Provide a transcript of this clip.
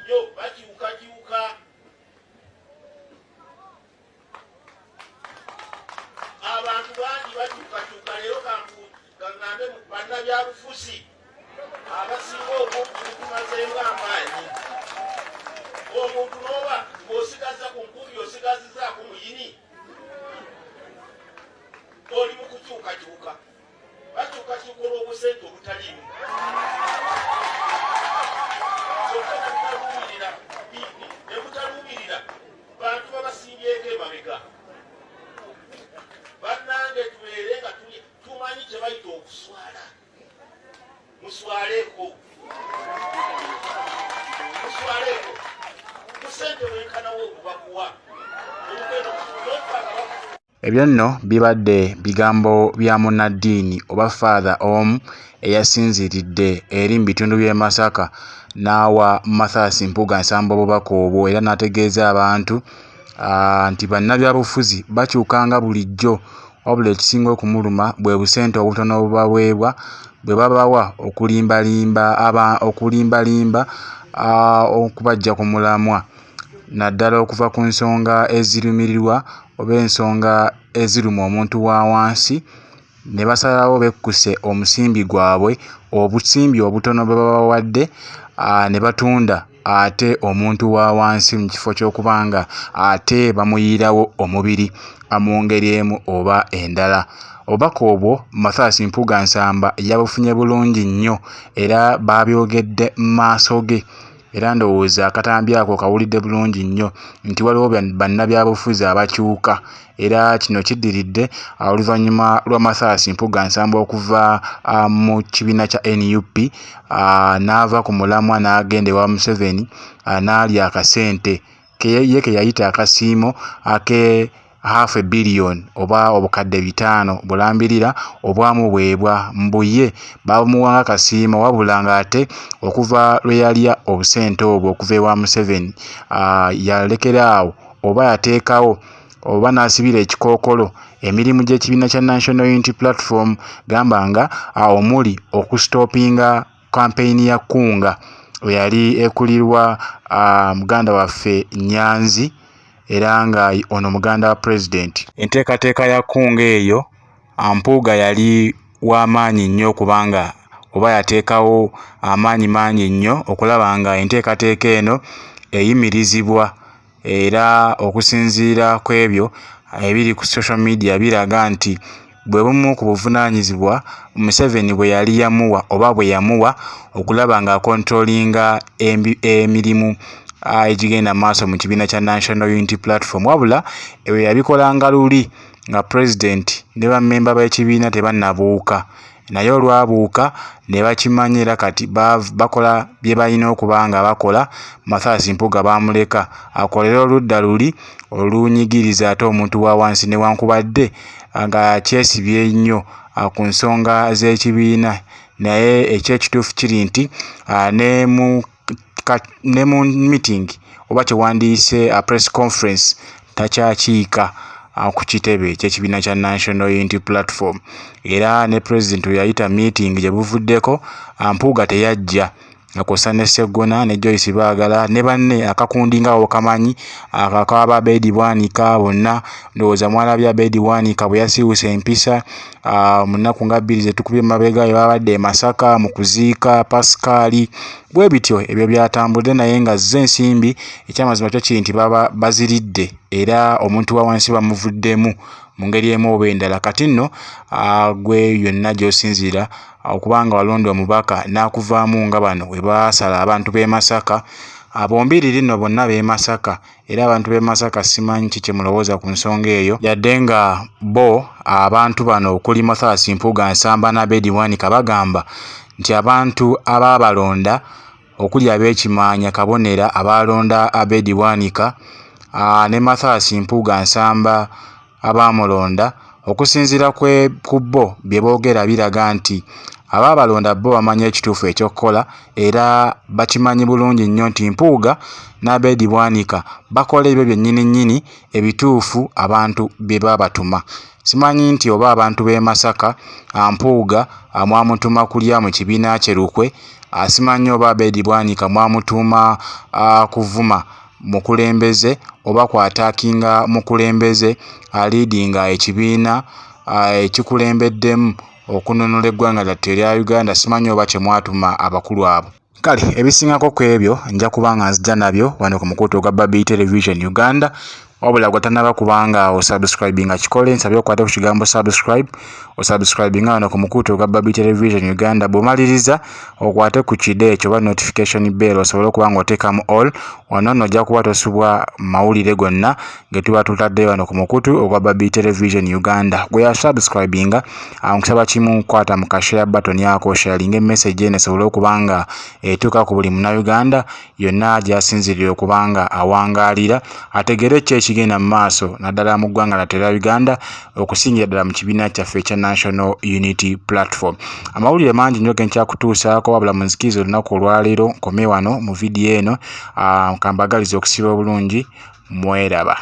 bulijjo bakyukakyuka. Abantu bangi bakyukakyuka. Leero kaŋŋambe bannabyabufuzi abasinga obutumazeemu amaanyi. Omuntu n'oba ng'osigazza ku nkumbi, osigazizaako muyini, oli mu kukyukakyuka. Bakyukakyuka olw'obusente obutaliimu, kyokka ne butaluubirira bantu babasimbyeko emabega. Bannange, tubeere nga tumanyi kye bayita okuswala. Muswaleeko, muswaleeko busente bwenkanawo obubakuwa obugenda nofanga. Ebyo nno bibadde bigambo bya munnaddiini oba Father omu eyasinziiridde eri mu bitundu by'e Masaka n'awa Mathias Mpuuga Nsamba obubaka obwo, era n'ategeeza abantu nti bannabyabufuzi bakyukanga bulijjo, wabula ekisinga okumuluma bwe busente obutono obubaweebwa bwe babawa okulimbalimba okulimbalimba okubaggya ku mulamwa, naddala okuva ku nsonga ezirumirirwa oba ensonga eziruma omuntu wa wansi, ne basalawo bekkuse omusimbi gwabwe, obusimbi obutono bwe babawadde, ne batunda ate omuntu wa wansi mu kifo ky'okuba nga ate bamuyiirawo omubiri mu ngeri emu oba endala. Obubaka obwo Mathias Mpuuga Nsamba yabufunye bulungi nnyo era baabyogedde mu maaso ge, era ndowooza akatambi ako kawulidde bulungi nnyo nti waliwo bannabyabufuzi abakyuka. Era kino kiddiridde oluvannyuma lwa Mathias Mpuuga Nsamba okuva mu kibiina kya NUP n'ava ku mulamwa n'agenda ewa Museveni n'alya akasente ye ke yayita akasiimo ake half a billion oba obukadde 500 bulambirira obwamuweebwa mbu ye baabumuwanga akasiimo, wabula ng'ate okuva lwe yalya obusente obwo okuva ewa Museveni yalekera awo oba yateekawo oba n'asibira ekikookolo emirimu gy'ekibiina kya National Unity Platform, gamba nga omuli okusitopinga kampeyini ya Kunga eyali ekulirwa muganda waffe Nyanzi, era nga ono muganda wa pulezidenti. Enteekateeka ya Kunga eyo Mpuuga yali w'amaanyi nnyo kubanga oba yateekawo amaanyi mangi nnyo okulaba nga enteekateeka eno eyimirizibwa, era okusinziira ku ebyo ebiri ku social media biraga nti bwe bumu ku buvunaanyizibwa Museveni bwe yali yamuwa oba bwe yamuwa okulaba ng'akontrolinga emirimu egigenda maaso mu kibiina kya National Unity Platform. Wabula ebyo yabikolanga luli nga pulezidenti ne bammemba b'ekibiina tebannabuuka, naye olwabuuka ne bakimanya era kati bakola bye balina okuba nga bakola. Mathias Mpuuga baamuleka akolere oludda luli olunyigiriza ate omuntu wa wansi, newankubadde nga kyesibye nnyo ku nsonga z'ekibiina, naye ekyekituufu kiri nti ne mu meeting oba kyewandiise press conference takyakiika ku kitebe ky'ekibiina kya National Unity Platform. Era ne pulezidenti we yayita meeting gye buvuddeko, Mpuuga teyajja, nga kw'ossa ne Sseggona ne Joyce Baagala ne banne akakundi nga bw'okamanyi ak'aba Abedi Bwanika bonna. Ndowooza mwalabye Abedi Bwanika bwe yasiiwuuse empisa mu nnaku nga 2 ze tukubye emabega bwe babadde e Masaka mu kuziika Pascal. Bwe bityo ebyo byatambudde, naye nga zo ensimbi ekyamazima kyo kiri nti baba baziridde era omuntu wa wansi bamuvuddemu mu ngeri emu oba endala. Kati nno gwe yonna gy'osinziira okuba nga walonda omubaka n'akuvaamu nga bano bwe baasala abantu b'e Masaka, bombiriri nno bonna b'e Masaka, era abantu b'e Masaka simanyi ki kye mulowooza ku nsonga eyo, yadde nga bo abantu bano okuli Mathias Mpuuga Nsamba ne Abedi Bwanika bagamba nti abantu abaabalonda okuli ab'Ekimaanya Kabonera abaalonda Abedi Bwanika ne Mathias Mpuuga Nsamba abaamulonda, okusinziira ku bo bye boogera biraga nti abaabalonda bo bamanyi ekituufu eky'okukola, era bakimanyi bulungi nnyo nti Mpuuga ne Abedi Bwanika bakola ebyo byennyini nnyini ebituufu abantu bye baabatuma. Simanyi nti oba abantu b'e Masaka Mpuuga mwamutuma kulya mu kibiina kye lukwe. Simanyi oba Abed Bwanika mwamutuuma kuvuma mukulembeze oba kwataakinga mukulembeze aliidinga ekibiina ekikulembeddemu okununula eggwanga lyattu erya Uganda. Simanyi oba kye mwatuma abakulu abo. Kale ebisingako ku ebyo nja kuba nga nzija nabyo wano ku mukutu ogwa Babi Television Uganda. Wabula gwe tannaba kubanga osubscribinga, kikole, nsabye okwate ku kigambo subscribe, osubscribinga wano ku mukutu ogwa Babi Television Uganda. Bw'omaliriza okwate ku kide ekyo oba notification bell osobole okuba nga oteekamu all. Wano nno ojja kuba tosubwa mawulire gonna ge tuba tutaddeyo wano ku mukutu ogwa Babi Television Uganda. Gwe yasubscribinga, nkusaba kimu, kwata mu ka share button ako, sharinga emessage eno esobole okuba nga etuuka ku buli Munnayuganda yonna gy'asinziirira okuba nga awangaalira, ategeere ki ekigenda mu maaso naddala mu ggwanga lyattu erya Uganda, okusingira ddala mu kibiina kyaffe ekya National Unity Platform. Amawulire mangi nnyo ge nkyakutuusaako, wabula munzikirize olunaku olwaleero nkome wano mu vidiyo eno. Kambagalize okusiba obulungi, mweraba.